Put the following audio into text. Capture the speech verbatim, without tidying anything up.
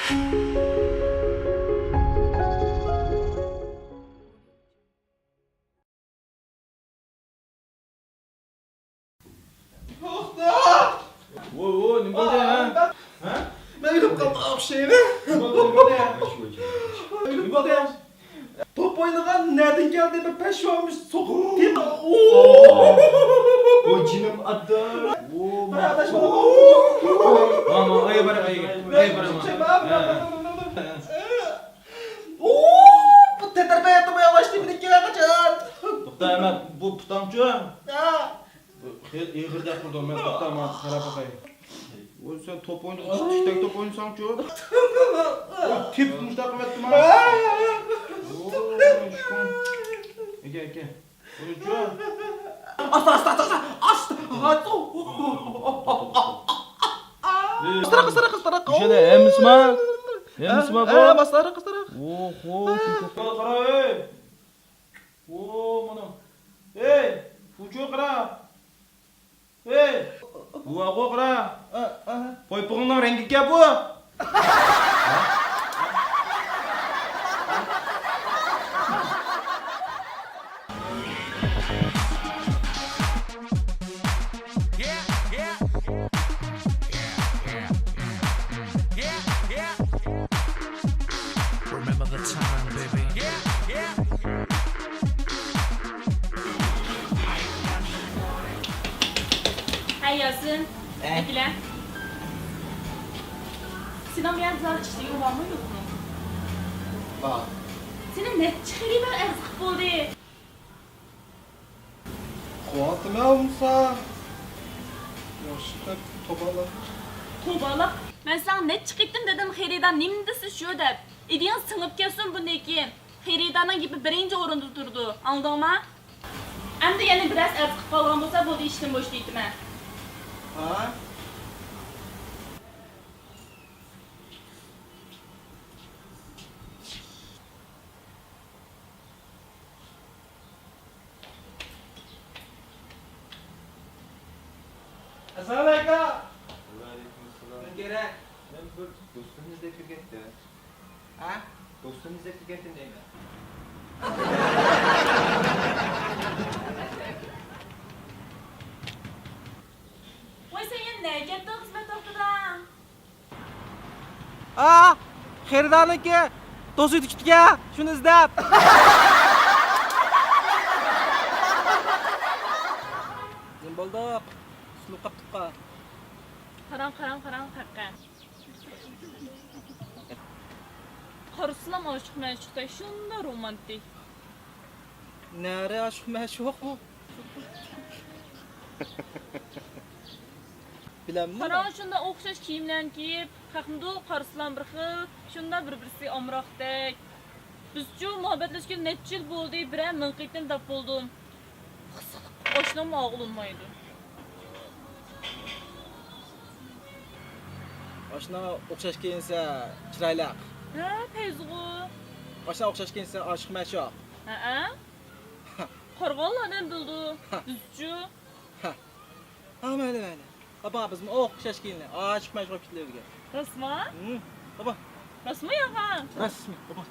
توختا! ۋوي، ۋوي، نېمە بولدى، ھە؟ ھە؟ مەن ئۆلۈپ قالدىم ئوخشايمەن. نېمە بولدى، نېمە بولدى؟ ئۆلۈپ قالدىم. توپ ئوينىغان نەدىن كەلدى؟ بىر پەشۋامىش سوقۇپ تېپىپ. ۋوي، جېنىم ئاتا. ۋوي، مانا. مانا، ئاي بارام، ئاي، ئاي بارام. ھە، ھە. ئۇ، بۇ تەتەرپەيەتتە بۇ ياغاچ تېمىدىكى قاچان. توختا، ئەمما بۇ پۇتاڭچۇ؟ ھە. بۇ خېلى ئېغىردەك تۇرىدۇ، مەن توختا، ماڭا قاراپ باقاي. ۋوي، سەن توپ ئوينىساڭ، كىچىكتەك توپ ئوينىساڭچۇ؟ ۋوي، تېپىپ مۇشتاق قىلىۋەتتىم ھە. ۋوي، شۇكۇم. ئەكە، ئەكە. ئۇنىچۇ؟ ئاستا، ئاستا، ئاستا، ئاستا، ئاستا. ئاستىراق، ئاستىراق، ئاستىراق. مۇشۇلە ھەممىسىما؟ ھەممىسىما بۇ؟ ھە، ئاستىراق، ئاستىراق. ئوھو، قارا، ئەي. ۋو، مانا. ئەي، بۇچۇ قارا. ئەي، بۇ ئاغۇ قارا. ئە، ئە. پويپىغىڭنىڭ رەڭگىكەن بۇ. Remember the time, baby. ھەي ياسىن، ئە؟ ئەكېلە. سېنىڭ بۇ يەردە زادى ئىشلىگىنىڭ بارمۇ يوقمۇ؟ بار. سېنى نەچچە خېرىدار ئەرز قىلىپ بولدى. قوۋاتىمەن بولسا. ياخشى قىلىپ توبالىق. توبالىق؟ مەن ساڭا نەچچە قېتىم دېدىم، خېرىدار نېمە دېسە شۇ دەپ. ئىدىيەڭ سىڭىپ كەتسۇن بۇندىن كېيىن. خېرىدارنىڭ گېپى بىرىنچى ئورۇندا تۇرىدۇ. ئاڭلىدىڭما؟ ئەمدى يەنە بىرەرسى ئەرز قىلىپ قالغان بولسا، بولدى، ئىشتىن بوشىتىۋېتىمەن. ھا؟ ئەسسالامۇئەلەيكۇم. ۋەئەلەيكۇمئەسسالام. نېمە كېرەك؟ مەن بىر دوستۇمنى ئىزدەپ كىرگەنتىم. ھە؟ دوستۇمنى ئىزدەپ كىرگەنتىم دەيمەن. ۋاي، سەن يەنە نەگە كەتتىڭ خىزمەت ۋاقتىدا؟ ئا، خېرىدارنىڭكى توسۇيدۇ كۈتكە، شۇنى ئىزدەپ. نېمە بولدۇق؟ سۇنۇپ قاپتۇققا. قاراڭ، قاراڭ، قاراڭ، قەققە. قارىسىلام ئاشىق مەشۇقتەك، شۇنداق رومانتىك. نەرە ئاشىق مەشۇق بۇ؟ بىلەمدۇ؟ قاراڭ، شۇنداق ئوخشاش كىيىملەرنى كىيىپ، خەقمۇ قارىسىلام بىر خىل، شۇنداق بىر-بىرسى ئامراقتەك. بىزچۇ مۇھەببەتلەشكىلى نەچچە يىل بولدى، بىرەر مىڭ قېتىم دەپ بولدۇم. ئاشۇنىڭمۇ ئاغۇلۇنمايدۇ. ئاشۇنىڭغا ئوخشاش كىيىنسە چىرايلىق. ھە، پەيزىغۇ. ئاشۇنىڭغا ئوخشاش كىيىنسە ئاشىق مەشۇق. ھەئە. قارىغانلار نېمە بىلىدۇ؟ ھە. بىزچۇ. ھە. ھا، مەيلى، مەيلى. ئاپا، بىزمۇ ئوخشاش كىيىنلى. ئاشىق مەشۇق بولۇپ كېتىلىدىكەن. راستما؟ ھىم. ئاپا. راستما ياغا؟ راستما. ئاپا.